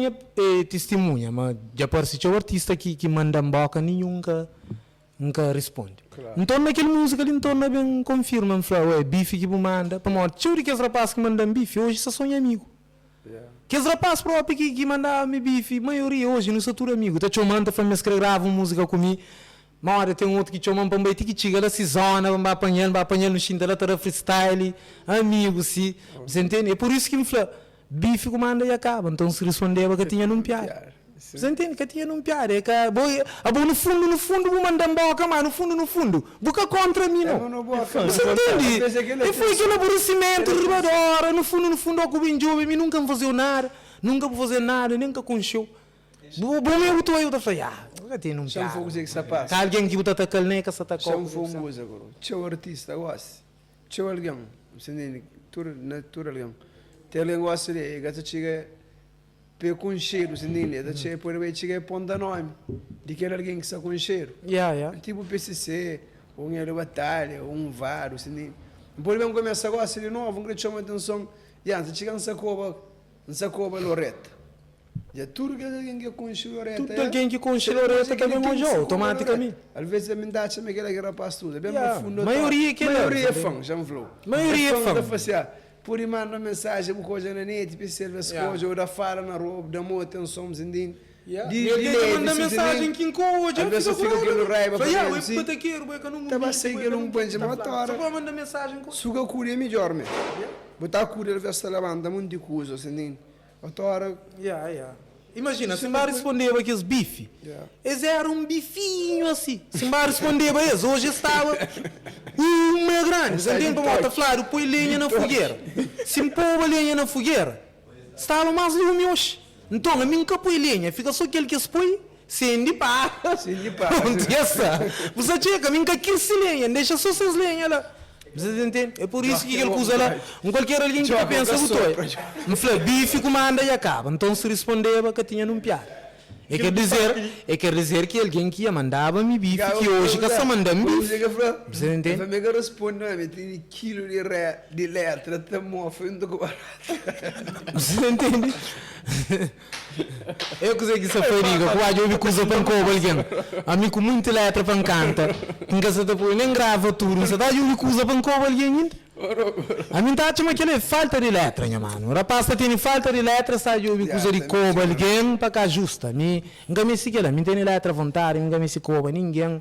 Nha é tistimunha ma dja parse txeu artista ki ki manda-m boka ninhun ka N ka risponde. N torna kel múzika li N torna ben konfirma N fla ué bifi ki bu manda pamodi txeu di kes rapaz ki manda-m bifi oji sa so nha amigu. Kes rapaz propi ki ki mandaba mi bifi maioria oji nu sta tudu amigu ta txoma-m ta fla-m ma es kre grava un múzika ku mi Moda ten otu ki txoma-m pa N bai ti ki txiga la si zona pa N ba panha-l N ba panha-l nu xinta la ta da freestyle amigu si Bu ntende? É pur isu ki N fla Bifi ku manda dja kaba nton si rispondeba ka tinha nun piada Bu ntende? Ka tinha nun piada É ka bo abo nu fundu nu fundu bu manda-m boka ma nu fundu nu fundu bu ka kontra mi no Bu ntende? E foi kel aburisimentu riba di ora nu fundu nu fundu o ku ben djobe mi nunka N fazeu nada nunka bu faze nada nen ka konxeu Bu bu mi bu ta oiu ta fla, ya, bu ka tene un Xa-m piada. fla kuzê ki sta pasa. Ka algen ki bu ta ataka-l nen ka sta ataka-u. Xa-m fla un kuza, bro. Txeu artista gosi, txeu algen, bu sta ntende? Tudu, na tudu algen. Ten algen gosi li, e ka ta txiga pa e konxedu, bu sta ntende? E ta txiga, e pode bai txiga e ponta nomi di kel algen ki sta konxedu. Ya, ya. Tipu PCC, ô un Hélio Batalha, ô un Vado, bu sta ntende? N pode ben kumesa gosi di novu, N kre txoma atenson, ya, N sta txiga N sa koba, N sa koba Loreta. Dja tudu kes algen ki konxe Loreta Tudu algen ki konxe Loreta ta ben odja-u otomatikamenti. Alvês ami N ta atxa ma kel-la ki rapás ta uza ben pa fundu Maioria é kel-la. Maioria é fan, já N fla-u. Maioria é fan. Ta fla si, ah, pode manda mensajen bu ka odja na net, pa si alvês ka odja, ou da fala na rua, da mau atenson, bu ntende? Di algen ki manda mensajen ki N ka odja, N fika ku raiba. Fla, Fla, ya, bu é patakeru, bu é ka nun Ta ba sai kel un panxa, ma ota ora. Sô pa manda mensajen ka odja. Su ka kuda é midjór mê. Bu ta kuda alvês ta labanta monti kuza, bu ntende? Otu ora. Ya, ya. Imajina, si N ba rispondeba kes bifi. Es éra un bifinhu asi. Si N ba rispondeba es, oji es staba uma grandi. Sa ntende pamodi ta fladu poi lenha na fugera. Si N poba lenha na fugera, staba más lumi oxi. Nton, ami N ka poi lenha, fika so kel ki es poi, sende pa. Sende pa. Prontu, ya sta. Bu sa txeka, ami N ka kirsi lenha, N dexa so ses lenha la. Você ta intende? É pur isu ki kel kuza la, un kualker algen ki ta pensa bu toi. N fla, bifi ku manda dja kaba. Nton si rispondeba, ka tinha nun piada. É ker dizer, é ker dizer ki algen ki ia mandaba mi bifi, ki oji ka sta manda-m bifi. Você ta intende? Você ta intende? É kuzê ki sta fadiga ku adja obi kuza pa N koba algen Ami ku munti letra pa N kanta N ka sa ta pode nen grava tudu N sa ta adja obi kuza pa N koba algen inda Ami N ta atxa ma kel-la é falta di letra nha manu Rapaz ta tene falta di letra es ta adja obi kuza di koba algen pa ka justa Ami N ka meste kel-la Mi N tene letra avontadi Mi N ka meste koba ningen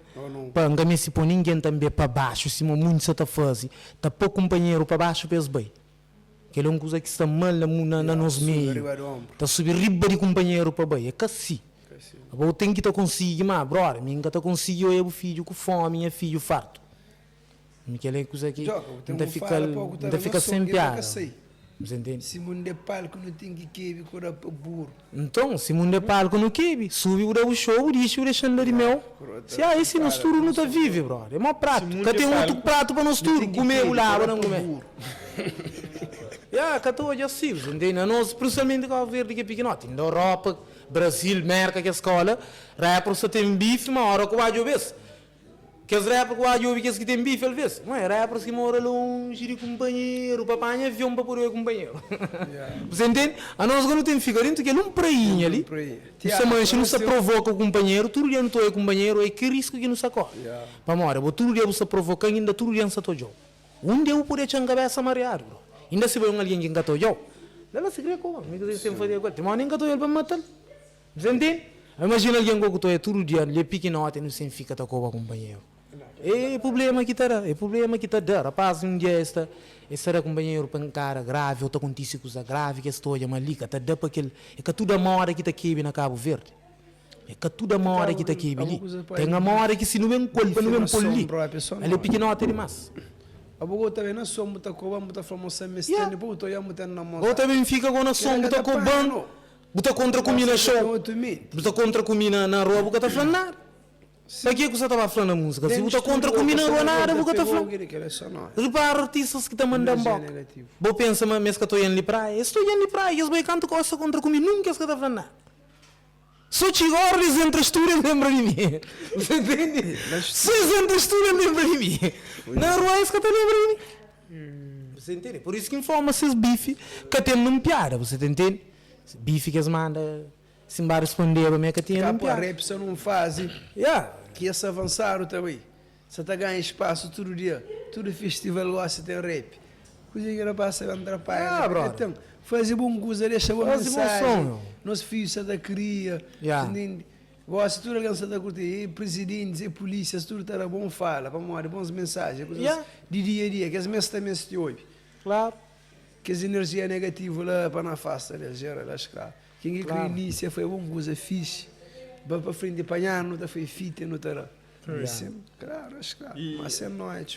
pa N ka meste po ningen tanbe pa baxu sima munti sa ta faze Ta po kunpanheru pa baxu pa es bai. Kel é un kuza ki sta mal na na nos meiu. Ta subi riba di kunpanheru pa bai. É ka si. Abo ten ki ta konsigi, má brother, mi N ka ta konsigi oia bu fidju ku fómi, nha fidju fartu. Mi kel é kuza ki N ta fika N ta fika sen piada. Você ntende? Si mundu é palku nu ten ki kebi ku da pa buru. Nton, si mundu é palku nu kebi. Subi bu da bu show, bu dixi bu dexa-m da di meu. Si ah, esi nos tudu nu ta vive, brother. É mó pratu. Ka ten otu pratu pa nos tudu. Kume bu laba na kume. Ya, ka ta odja si, bu ntende? Na nos, principalmente Cabo Verde ki é pikinoti. Inda Europa, Brasil, Merka, kes skola, rapper sa ten bife, ma ora ku ba djobe-s, Kes rapper ku ba djobe kes ki ten bife alvês, ma é rappers ki mora lonji di kunpanheru pa panha avion pa pode oi kunpanheru. Você ntende? Anos ka nu ten fika dentu kel un prainha li, nu sta manxe, nu sta provoka kunpanheru, tudu dia nu ta oi kunpanheru, é ki risku ki nu sta kore. Pamodi abo tudu dia bu sta provoka-m, inda tudu dia N sta ta odja-u. Un dia bu pode atxa-m kabesa mariadu, bro. Inda si bai un algen ki N ka ta odja-u, la la si kre koba-m, mi kuzê ki ten faze ku el? Timodi N ka ta odja-l pa N mata-l. Você ntende? Imajina algen ku ta oia tudu dia, li é pikinoti, nu sen fika ta koba kunpanheru. É prubléma ki ta da, é prubléma ki ta da. Rapaz, un dia es ta, es ta da kunpanheru pankada gravi ô ta kontise kuza gravi ki es ta odja ma li ka ta da pa kel. É ka tudu amoda ki ta kebe na Kabu Verdi. É ka tudu amoda ki ta kebe li. Ten amoda ki si nu ben ku el pa nu ben pô-l li, ali é pikinoti dimás. Ô ta ben fika go na son bu ta koba-m. Bu ta kontra ku mi na xou, bu ta kontra ku mi na rua, bu ka ta fla-m nada. Pa ke ku sa ta ba fla na múzika? Si bu ta kontra ku mi na rua nada bu ka ta fla-m. Ripara artistas ki ta manda-m boka. Bo pensa ma es ka ta oian li praia? Es ta oian li praia, es bai kantu ka sta kontra ku mi, nunka es ka ta fla-m nada. So txiga ora di es entra stúdiu es lenbra di mi. Bu ntende? So es entra stúdiu es lenbra di mi. Na rua es ka ta lenbra di mi. Bu ta ntende? Pur isu ki N forma ses bifi ka ten nun piada, bu ta ntende? Bifi ki es manda, si N ba rispondeba mi e ka tinha nen Kapa piada. rap sa nun fazi Yeah. ki es avansadu ta bai sa ta ganha spasu tudu dia tudu festival gosi ten rap kuze ki rapaz sa ben trapaia Yeah, la ka brother. ten fazi bun kuza dexa bo Fazi bon mensaji som, meu. nos fidjus sa ta kria Yeah. ntende gosi tudu algen sa ta kurti e prizidentis e polisias tudu ta da bon fala pamodi bons mensaji kuzas Yeah. di dia a dia kes mes ta meste obi. Klaru. Kes energia negativo la pa na afasta del geral acho claro ken ki kre inicia foi bom kuza fixe ba pa frente panha nu ta foi fite nu ta da sim claro acho claro mas sem noite.